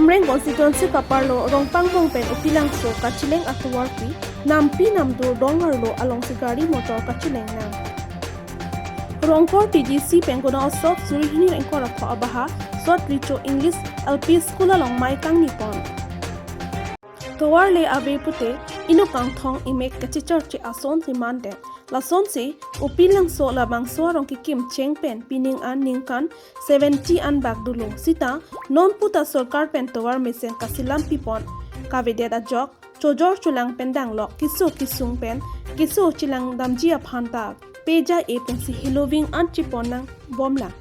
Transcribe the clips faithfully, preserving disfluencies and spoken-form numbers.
Hamren constituency kaparlo Rongpangbong pen Upilangso kacheleng atovarpi nampi namdur dong arlo alongsi gari motor kacheleng nang. Rongkor T D C pen Gunotsav suri hini ingkoi ra pho abaha Sot Richo English L P School along mei kangni pon. Tovar le ave pute inut kangthong imek kachechorche ason si mandet. Lasonsi Upilangso labangso arong kekim cheng pen pining an ningkan seventy an bak dolo. Sita non puta sorkar pen tovar mesen kaselam pipon kavedet ajok chojor cholang pen danglok keso kesung pen keso chelang damji aphan ta peja e pensi heloving an chepon nang bomlang.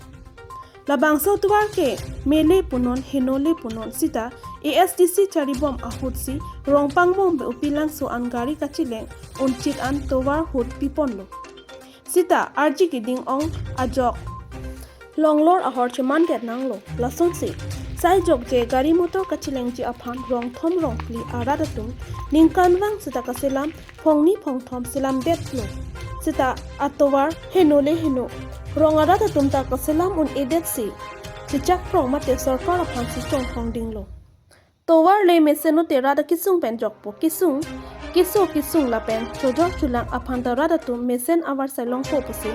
Labangso tovar ke mele punon henole punon sita A S D C charibom ahutsi Rongpangbong pen Upilangso an gari kacheleng unchit an tovar hut piponlo. Sita arji keding ong ajok longlor ahor chemandet nanglo. Lasonsi sai jokje gari motor kachelengji aphan rongthom rongphli arat atum ningkanvang sita kaselam phongni phongthom selamdetlo. Sita atovar henole heno rong arat atum ta kaselam un-edetsi chechak prong mate sorkar aphansi chongphong dinglo. Tovar le mesen note rat akesung pen jokpo kesung keso kesung lapen chojor cholang aphan ta rat atum mesen avarsai longpo pusi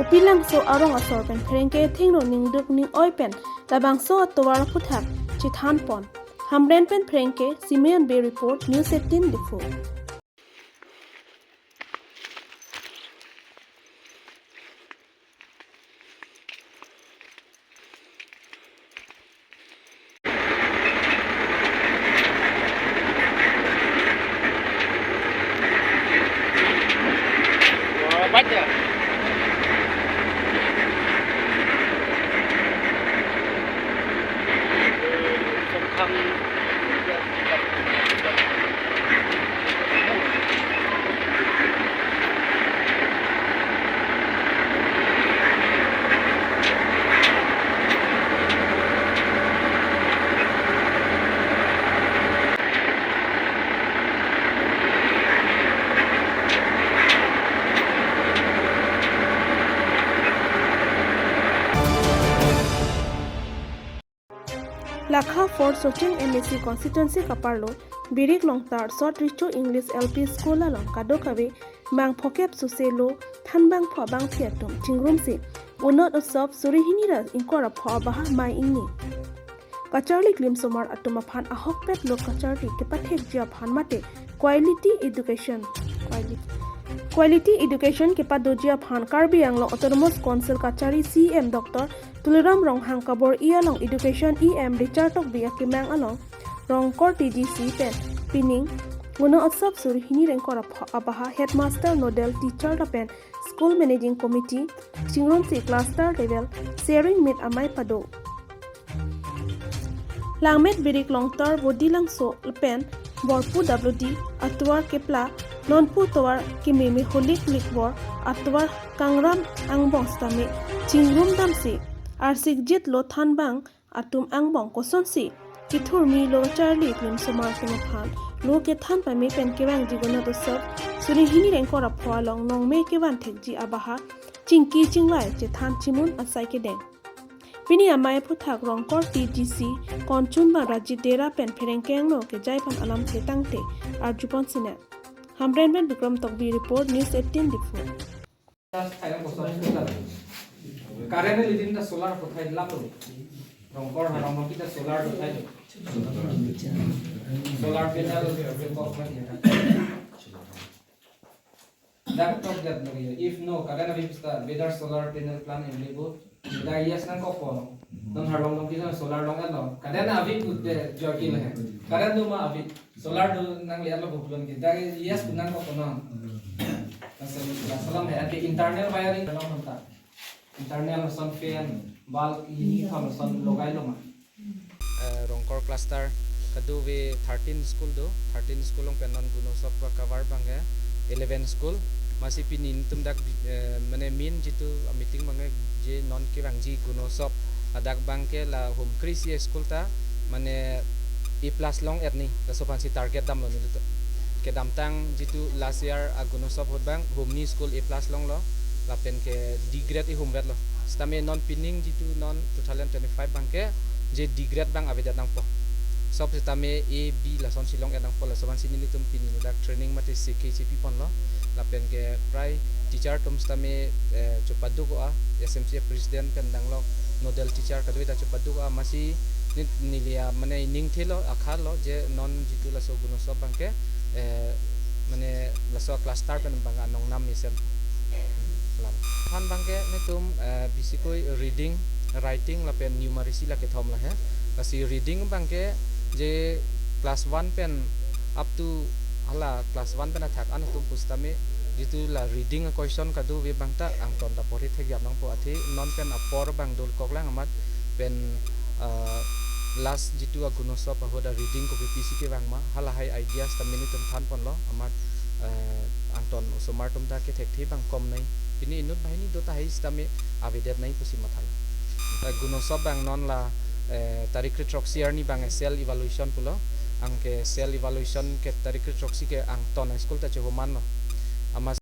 Upilangso arong asor pen pherangke thengno ningduk ning-oi pen labangso atovar aphuthak chethan pon. Hamren pen pherangke Simeon Bey report, News eighteen Diphu. Lakha four Socheng M A C constituency kaparlo Birik Longtar Sot Richo English L P School along kadokave mang phokep suse lo thanbang pho abangphi atum chingrumsi Gunotsav suri hini ra ingkoi ra pho abaha mei ingni. Kacharli klimsomar atum aphan ahokpet lo kacharli kepathekji aphan mate quality education, quality, quality education kepadoji aphan Karbi Anglong Autonomous Council kachari C E M Doctor Tuliram Ronghang kabor-i along Education E M Richard Tokbi akemang along Rongkor T D C pen pining Gunotsav suri hini ra ingkoi ra pho abaha headmaster, nodal teacher lapen school managing committee chingrumsi cluster level sharing meet amei pado. Langmet Birik Longtar Bodilangso lapen Borpu W D atovar kepla nonpu tovar kememe holik likvor atovar kangram angbong sitame chingrum damsi arsik jit lo thanbang atum angbong kosonsi kethurmi lo kacharli klimsomar atum aphan lo kethan pame pen kevangji Gunotsav suri hini ra ingkoi ra pho along nongme kevan thekji abaha chingki chingvai chethan chimun asai kedeng. Pini amei aphuthak Rongkor T D C konchunbang Rajit Dera pen pherangke angno kejai aphan alamthe tangte arjupon sinang. Hamren pen Bikram Tokbi report, News eighteen Diphu. Current le din ta solar kothai lam lo. Rongkor ha Rongkor kita solar kothai lo. Solar panel. Dak tok dat lagi. If no, current abhi pusta, whether solar panel plant available. Dak yes nangkokpo. Non ha Rongkor kita solar long ano. Current abhi putte joki le. Current do ma abhi. Solar do nangle-etlo pu pulo ke. Dak yes pu nangkokpo non. Laso, laso alam he, ake internal wiring alam ta. Internal lason fan, bulb, ini kethom lason logailo ma. Eh, Rongkor cluster kadokave thirteen school do, thirteen school along pen non Gunotsav ra cover abangke eleven school. Amatsi pini nelitum dak, eh, mane main jitu meeting abangke je non kevangji Gunotsav adak abangke la Humkri C S school ta mane A plus long-et ni, laso aphansi target damlo nelitum. Kedamtang jitu last year a Gunotsav ahut abang humni school A plus longlo, lapen ke D grade ihumvetlo. Sitame non pining jitu non two thousand twenty-five abangke je D grade abang avedet nangpo. Sop sitame A B lason si long-et nangpo, laso aphan si nelitum pini ladak training mate seke chipi ponlo. Lapen ke prai teacher atum sitame, eh, chopaduk-o a, S M C A president pen danglok nodal teacher kadokave ta chopaduk-o a, amatsi ni, neli a mane ning thelo, akha lo je non jitu laso Gunosop abang ke, eh, mane laso cluster pen abang anong nam mesen. Lam. Aphan abang ke nelitum, eh, bisikoi reading, writing lapen numeracy la kethom lo he. Lasi reading abang ke je class one pen up to hala class one pen athak an atum pusitame jitu la reading a question kadokave abang ta angton ta porhi thekjam nangpo, athe non pen apor abang dol koklang amat pen, ah, last jitu a Gunosop ahut a reading kopi pisi kevang ma, halahai ideas ta nelitum than ponlo amat, eh, angton osomar atum ta kethekthe abang kom nai. Pini inut banghini do tahai sitame avedet nai pusi mathalo. Eh, Gunosop abang non la, eh, tarik kre throksi arni abang self evaluation pulo. Anke self evaluation ke tarik kre throksi ke angton a school ta chehoman lo. Amat